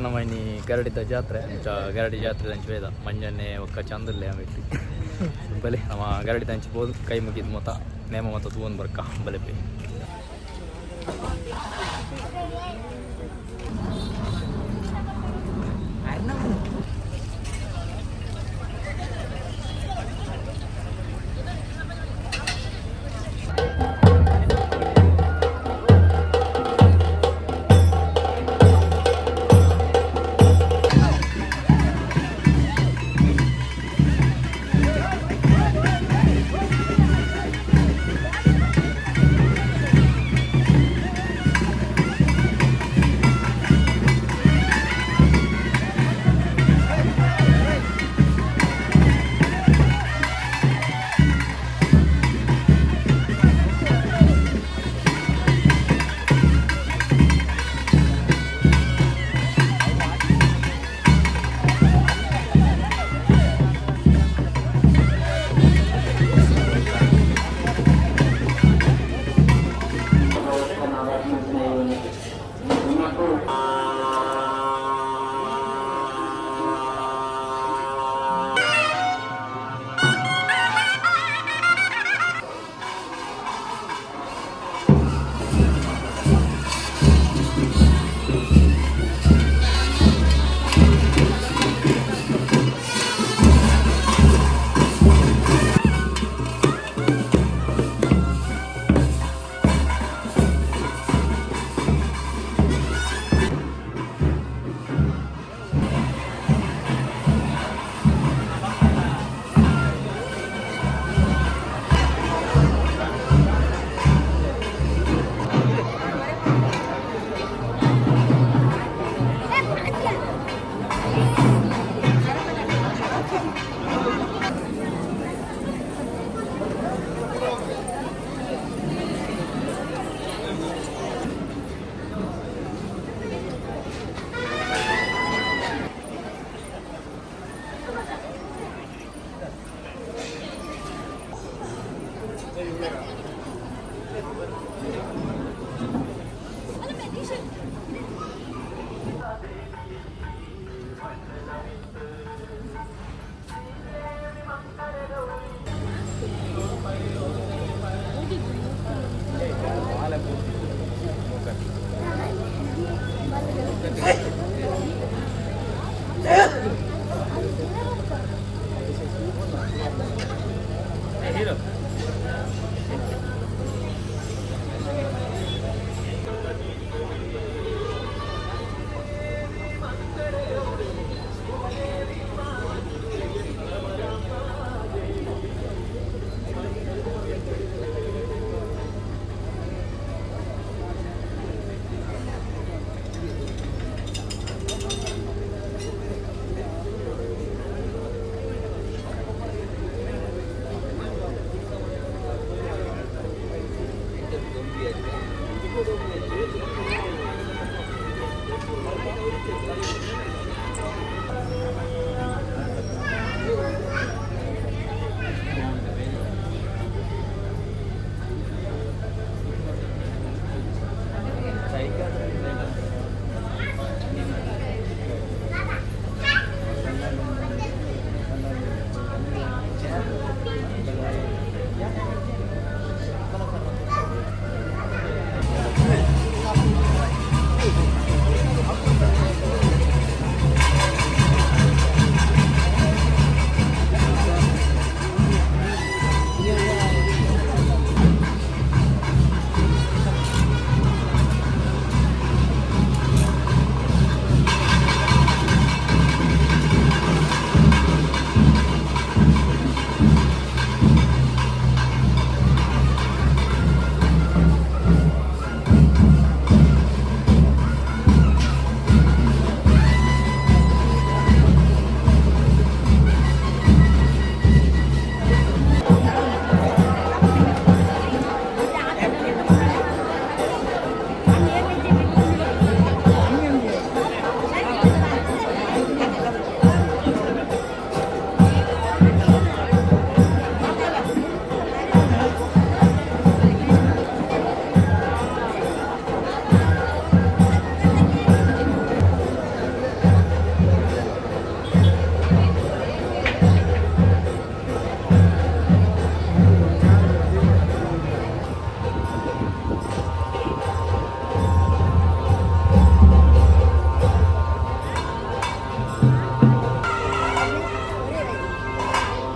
ನಮ್ಮ ಇನಿ ಗರಡಿದ ಜಾತ್ರೆ. ಅಂಚ ಗರಡಿ ಜಾತ್ರೆ ಅಂಚ ವೇದ ಮಂಜನ್ನೆ ಒಕ್ಕ ಚಂದುಲ್ಲೆ ಅವೆಟ್ ಬಲೆ ನಮ್ಮ ಗರಡಿ ಅಂಚ ಪೋದು ಕೈ ಮುಗಿದ್ ಮೊತ ನೇಮ ಮೊತ ತೂವೊಂದು ಬರ್ಕ ಬಲೆ ಪೇ.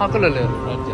ಹಾಕಲಲ್ಲ ರಾಜ್ಯ.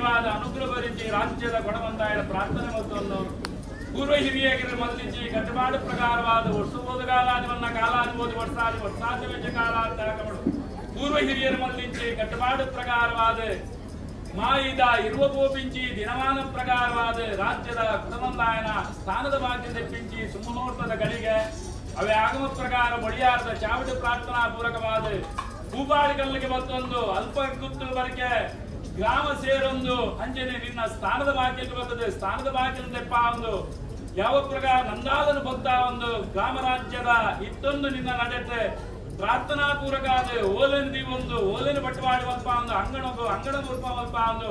ದೈವಾದ ಅನುಗ್ರಹ ಬರಿಂಚಿ ರಾಜ್ಯದ ಕೊಡವಂದಾಯನ ಪ್ರಾರ್ಥನೆ ಮತ್ತೊಂದು ಪೂರ್ವ ಹಿರಿಯರು ಮಲ್ಲಿಂಚಿ ಕಟ್ಟುಪಾಡು ಪ್ರಕಾರವಾದ ವರ್ಷ ಕಾಲಾದಿವನ್ನ ಕಾಲಾದಿಬೋದು ವರ್ಷಾದಿ ವರ್ಷಾದಿ ವೆಚ್ಚ ಕಾಲಾದಿ ಪೂರ್ವ ಹಿರಿಯರು ಮಲ್ಲಿಂಚಿ ಕಟ್ಟುಪಾಡು ಪ್ರಕಾರವಾದ ಮಾಯಿದ ಇರುವ ಪೋಪಿಂಚಿ ದಿನಮಾನ ಪ್ರಕಾರವಾದ ರಾಜ್ಯದ ಕುಟಮಂದಾಯನ ಸ್ಥಾನದ ಭಾಗ್ಯ ತೆಪ್ಪಿಂಚಿ ಸುಮುಹೂರ್ತದ ಗಳಿಗೆ ಅವೇ ಆಗಮ ಪ್ರಕಾರ ಬಳಿಯಾರದ ಚಾವಡಿ ಪ್ರಾರ್ಥನಾ ಪೂರಕವಾದ ಭೂಪಾಳಿಗಲ್ಲಿಗೆ ಮತ್ತೊಂದು ಅಲ್ಪ ಗುತ್ತು ಬರಕೆ ಗ್ರಾಮ ಸೇರೊಂದು ಅಂಜನೆ ನಿನ್ನ ಸ್ಥಾನದ ಭಾಗ್ಯಕ್ಕೆ ಬರ್ತದೆ. ಸ್ಥಾನದ ಭಾಗ್ಯ ತೆಪ್ಪ ಒಂದು ಯಾವ ಪ್ರಕಾರ ನಂದಾದನು ಭಕ್ತ ಒಂದು ಗ್ರಾಮ ರಾಜ್ಯದ ಇತ್ತೊಂದು ನಿನ್ನ ನಡೆತೆ ಪ್ರಾರ್ಥನಾ ಪೂರಕ ಆದ ಓಲೆನ ದೀವೊಂದು ಓಲೆನ ಬಟ್ಟವಾಡಿ ಮಲ್ಪ ಒಂದು ಅಂಗಣಗು ಅಂಗಣ ಮೂರ್ಪ ಮಲ್ಪ ಒಂದು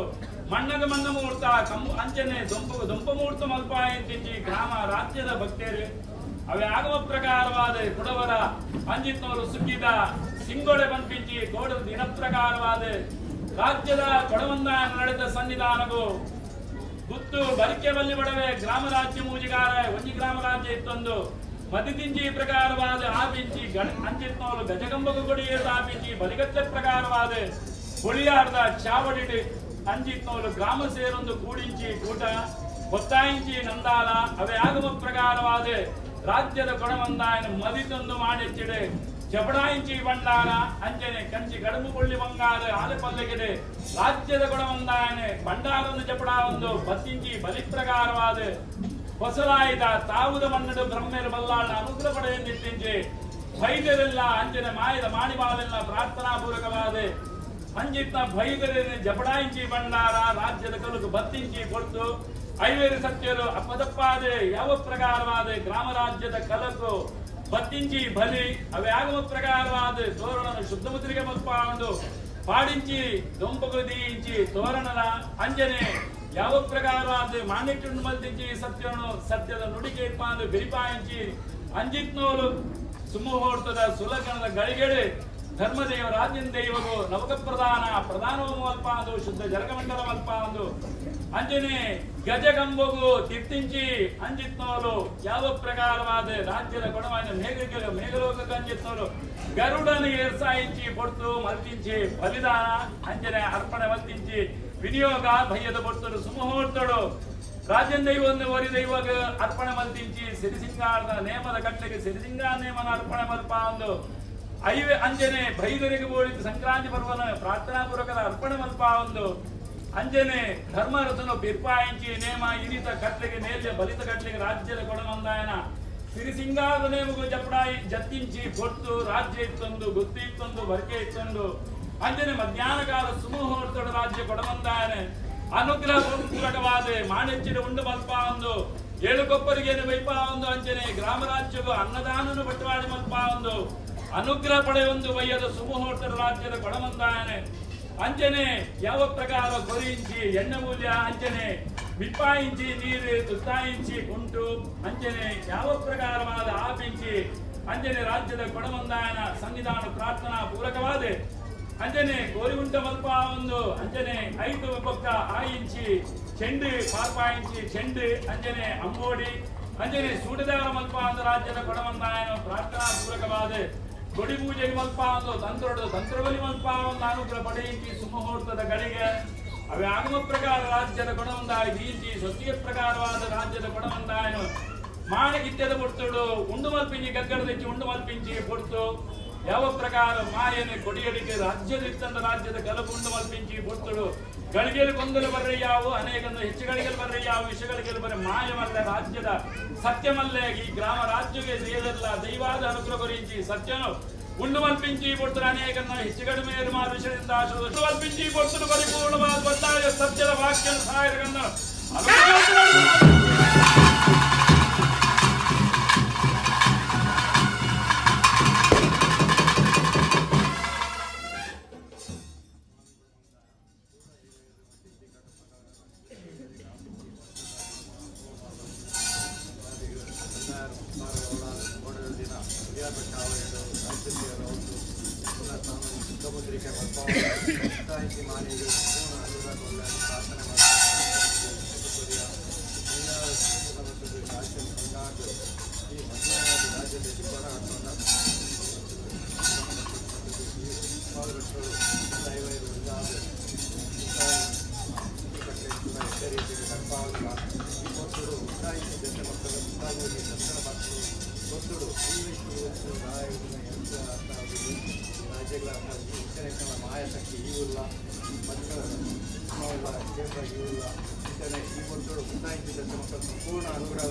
ಮಣ್ಣಗ ಮಣ್ಣ ಮುಹೂರ್ತ ಕಮ್ಮು ಅಂಚನೆ ದೊಂಪು ದೊಂಪ ಮುಹೂರ್ತ ಮಲ್ಪ ಎಂತಿಂಚಿ ಗ್ರಾಮ ರಾಜ್ಯದ ಭಕ್ತರು ಅವೇ ಆಗಮ ಪ್ರಕಾರವಾದ ಕುಡವರ ಅಂಜಿತ್ನವರು ಸುಗ್ಗಿದ ಸಿಂಗೋಡೆ ಪಂಪಿಂಚಿ ಕೋಡದ ದಿನ ಪ್ರಕಾರವಾದ ರಾಜ್ಯದ ಕೊಡವಂದ ನಡೆದ ಸನ್ನಿಧಾನವು ಗುತ್ತು ಬರಿಕೆ ಬಲ್ಲಿ ಬಡವೆ ಗ್ರಾಮ ರಾಜ್ಯ ಮೂಜಿಗಾರ ಒಂಜಿ ಗ್ರಾಮ ರಾಜ್ಯ ಇತ್ತೊಂದು ಮದಿದಿಂಜಿ ಪ್ರಕಾರವಾದ ಆಪಿಂಚಿ ಗಣ ಅಂಚಿತ್ನವರು ಗಜಗಂಬಗು ಕೊಡಿಯೇದ ಆಪಿಂಚಿ ಬಲಿಗತ್ತೆ ಪ್ರಕಾರವಾದ ಬೊಳಿಯಾರ್ದ ಚಾವಡಿ ಅಂಜಿತ್ನವರು ಗ್ರಾಮ ಸೇರೊಂದು ಕೂಡಿಂಚಿ ಕೂಟ ಒತ್ತಾಯಿಂಚಿ ನಂದಾಲ ಅವೇ ಆಗಮ ಪ್ರಕಾರವಾದ ರಾಜ್ಯದ ಕೊಡವಂದಾಯನ ಮದಿತೊಂದು ಮಾಡಿಚ್ಚಿಡೆ ಜಬಡಾಯಿಂಚಿ ಬಂಡಾರ ಅಂಜನೆ ಕಂಚಿ ಕಡುಬು ಕೊಳ್ಳಿ ಬಂಗಾರ ಆಲೆಪಲ್ಲೆಗೆಡೆ ರಾಜ್ಯದ ಕೊಡವಂದಾಯನೆ ಬಂಡಾರನ್ನು ಜಪಡ ಒಂದು ಬತ್ತಿಂಚಿ ಬಲಿ ಪ್ರಕಾರವಾದ ಹೊಸಲಾಯಿದ ತಾವುದ ಮನ್ನಡು ಬ್ರಹ್ಮೇರು ಬಲ್ಲಾಳ ಅನುಗ್ರಹ ಪಡೆಯಂದಿಟ್ಟಿಂಚಿ ವೈದ್ಯರೆಲ್ಲ ಅಂಜನೆ ಮಾಯದ ಮಾಣಿಬಾಲೆಲ್ಲ ಪ್ರಾರ್ಥನಾ ಪೂರಕವಾದ ಅಂಜಿತ್ನ ಭೈದರೇನೆ ಜಪಡಾಯಿಂಚಿ ಬಂಡಾರ ರಾಜ್ಯದ ಕಲುಕು ಬತ್ತಿಂಚಿ ಕೊಡ್ತು ಐವೇರು ಸತ್ಯರು ಅಪ್ಪದಪ್ಪಾದೆ ಯಾವ ಪ್ರಕಾರವಾದ ಗ್ರಾಮ ರಾಜ್ಯದ ಕಲಕು ಬತ್ತಿಂಚಿ ಬಲಿ ಅವೆ ಆಗಮ ಪ್ರಕಾರವಾದ ತೋರಣನ ಶುದ್ಧ ಮುದ್ರಿಗೆ ಮಲ್ಪಾಂಡು ಪಾడించి ದೊಂಪಗು ದೀయింಚಿ ತೋರಣನ ಅಂಜನೆ ಯಾವ ಪ್ರಕಾರವಾದ ಮಾಣಿಕ್ಯను ಮಲ್ತಿಂಚಿ ಸತ್ಯನು ಸತ್ಯದ ನುಡಿಗೆ ಪಾಂದು ಬಿರಿಪಾಯಿಂಚಿ ಅಂಜಿತ್ನೋಲು ಸುಮುಹೂರ್ತದ ಸುಲಗಣದ ಗಳಿಗೆಡೆ ಧರ್ಮದೇವ ರಾಜ್ಯನ ದೈವಗು ನವಕ ಪ್ರಧಾನ ಪ್ರಧಾನವು ಮಲ್ಪಾಂದು ಶುದ್ಧ ಜಲಕಮಂಡಲ ಮಲ್ಪಾಂದು ಅಂಜನೆ ಗಜಗಂಬಗು ತಿರ್ತಿಂಚಿ ಅಂಜಿತ್ನೋಲು ಯಾವ ಪ್ರಕಾರವಾದ ರಾಜ್ಯದ ಕೊಡವಾದ ಮೇಘ ಮೇಘಲೋಕ ಅಂಜಿತ್ನೋಲು ಗರುಡನ ಏರ್ಸಾಯಿಂಚಿ ಪೊಡ್ತು ಮಲ್ತಿಂಚಿ ಬಲಿದಾನ ಅಂಜನೆ ಅರ್ಪಣೆ ಮಲ್ತಿಂಚಿ ವಿನಿಯೋಗ ಭಯ್ಯದ ಪೊರ್ತಡು ಸುಮುಹೂರ್ತಡು ರಾಜನ್ ದೈವವನ್ನು ಒರಿ ದೈವಗ ಅರ್ಪಣೆ ಮಲ್ತಿಂಚಿ ಸಿರಿಸಿಂಗಾರದ ನೇಮದ ಕಟ್ಟೆಗೆ ಸಿರಿಸಿಂಗಾರ ನೇಮನ ಅರ್ಪಣೆ ಮಲ್ಪ ಒಂದು ಐವೆ ಅಂಜನೆ ಭೈದರಿಗೆ ಬೋಳಿತು ಸಂಕ್ರಾಂತಿ ಪರ್ವನ ಪ್ರಾರ್ಥನಾ ಪೂರ್ವಕದ ಅರ್ಪಣೆ ಮಲ್ಪ ಒಂದು ಅಂಜನೆ ಧರ್ಮರಥನು ಬಿರ್ಪಾಯಿಂಚಿ ನೇಮ ಇರಿತ ಕಟ್ಲೆಗೆ ನೇಲ್ಯ ಬಲಿತ ಕಟ್ಲೆಗೆ ರಾಜ್ಯದ ಕೊಡವಂದಾಯನ ಸಿರಿಸಿಂಗಾರದ ನೇಮಗು ಜಪಡಾಯಿ ಜತ್ತಿಂಚಿ ಕೊಟ್ಟು ರಾಜ್ಯ ಇತ್ತೊಂದು ಗುತ್ತಿ ಇತ್ತೊಂದು ಬರಕೆ ಇತ್ತೊಂದು ಅಂಜನೆ ಮಧ್ಯಾಹ್ನ ಕಾಲ ಸುಮುಹೂರ್ತದ ರಾಜ್ಯ ಕೊಡವಂದಾಯನೆ ಅನುಗ್ರಹ ಪೂರಕವಾದ ಮಾಣೆಚ್ಚಿನ ಉಂಡು ಮಲ್ಪ ಒಂದು ಏಳು ಕೊಪ್ಪರಿಗೇನು ವೈಪ ಒಂದು ಅಂಜನೆ ಗ್ರಾಮ ರಾಜ್ಯವು ಅನ್ನದಾನನು ಬಟ್ಟವಾಡಿ ಮಲ್ಪ ಒಂದು ಅನುಗ್ರಹ ಪಡೆಯೊಂದು ವಯ್ಯದ ಸುಮುಹೂರ್ತದ ರಾಜ್ಯದ ಕೊಡವಂದಾಯನೆ ಅಂಜನೆ ಯಾವ ಪ್ರಕಾರ ಕೊರಿಂಚಿ ಎಣ್ಣೆ ಮೂಲ್ಯ ಅಂಜನೆ ಮಿಪ್ಪಾಯಿಂಚಿ ನೀರು ತುತ್ತಾಯಿಂಚಿ ಕುಂಟು ಅಂಜನೆ ಯಾವ ಪ್ರಕಾರವಾದ ಆಪಿಂಚಿ ಅಂಜನೆ ರಾಜ್ಯದ ಕೊಡವಂದಾಯನ ಸನ್ನಿಧಾನ ಪ್ರಾರ್ಥನಾ ಪೂರಕವಾದ ಅಂಜನೆ ಕೋರಿಗುಂಟ ಮಲ್ಪ ಒಂದು ಅಂಜನೆ ಐದು ಪಕ್ಕ ಆಯಿಂಚಿ ಚೆಂಡು ಪಾರ್ಪಾಯಿಂಚಿ ಚೆಂಡು ಅಂಜನೆ ಅಂಬೋಡಿ ಅಂಜನೆ ಸೂಟದಾರ ಮಲ್ಪ ಒಂದು ರಾಜ್ಯದ ಕೊಡವಂದಾಯನ ಪ್ರಾರ್ಥನಾ ಪೂರಕವಾದ ಕೊಡಿ ಪೂಜೆಗೆ ಮಲ್ಪ ಒಂದು ತಂತ್ರಡು ತಂತ್ರಬಲಿ ಮಲ್ಪ ಒಂದು ಅನುಗ್ರಹ ಪಡೆಯಿಂಚಿ ಸುಮುಹೂರ್ತದ ಗಳಿಗೆ ಅವೇ ಆಗಮ ಪ್ರಕಾರ ರಾಜ್ಯದ ಕೊಡವಂದಾಯ ದೀಂಚಿ ಸ್ವಸ್ತಿಯ ಪ್ರಕಾರವಾದ ರಾಜ್ಯದ ಕೊಡವಂದಾಯನು ಮಾಣಗಿತ್ಯದ ಪೊರ್ತುಡು ಉಂಡು ಮಲ್ಪಿಂಚಿ ಗಗ್ಗಡದೆಚ್ಚಿ ಉಂಡು ಮಲ್ಪಿಂಚಿ ಪೊರ್ತು ಯಾವ ಪ್ರಕಾರ ಮಾಯನೆ ಕೊಡಿಯಡಿಕೆ ರಾಜ್ಯದ ಇತ್ತಂದ ರಾಜ್ಯದ ಕಲಪು ಉಂಡು ಮಲ್ಪಿಂಚಿ ಪೊರ್ತುಡು ಗಳಿಗೆಲು ಕೊಂದಲು ಬರ್ರೆಯಾವು ಅನೇಕಂದು ಹೆಚ್ಚು ಗಳಿಗೆಲು ಬರ್ರೆಯಾವು ವಿಷಗಳಿಗೆಲು ಬರ್ರೆ ಮಾಯವಲ್ಲ ರಾಜ್ಯದ ಸತ್ಯಮಲ್ಲೇ ಈ ಗ್ರಾಮ ರಾಜ್ಯಕ್ಕೆ ದೇವಲ್ಲ ದೈವಾದ ಅನುಗ್ರಹ ಕೊರಿಂಚಿ ಸತ್ಯನು ಉಂಡು ಮಲ್ಪಿಂಚಿ ಪೊರ್ತುಡು ಅನೇಕನ್ನ ಹೆಚ್ಚು ಕಡಿಮೆ ವಿಷಯದಿಂದ ಆಶೀರ್ವಾದ ಮಲ್ಪಿಂಚಿ ಪೊರ್ತುಡು ಪರಿಪೂರ್ಣವಾದ ಬಂದಾಯ ಸತ್ಯದ ವಾಕ್ಯ ಸಹಾಯಕನ್ನ ಅನುಗ್ರಹ. ಒಂಜಿ ದರ್ಶನ ಬರ್ಪುಂಡು ಗೊತ್ತುಡು ಈ ಅರ್ಥ ಆಗುದು ರಾಜ್ಯಗಳ ಇಂಚನೆ ಮಾಯಾಶಕ್ತಿ ಈ ಉಲ್ಲ ಮಕ್ಕಳ ಕೇಂದ್ರ ಈ ಉಲ್ಲ ಇಂಚನೆ ಈ ಪೊರ್ತುಡು ಮುತ್ತಾಯಿ ದರ್ಶನ ಮಕ್ಕಳು ಸಂಪೂರ್ಣ ಅನುಗ್ರಹ.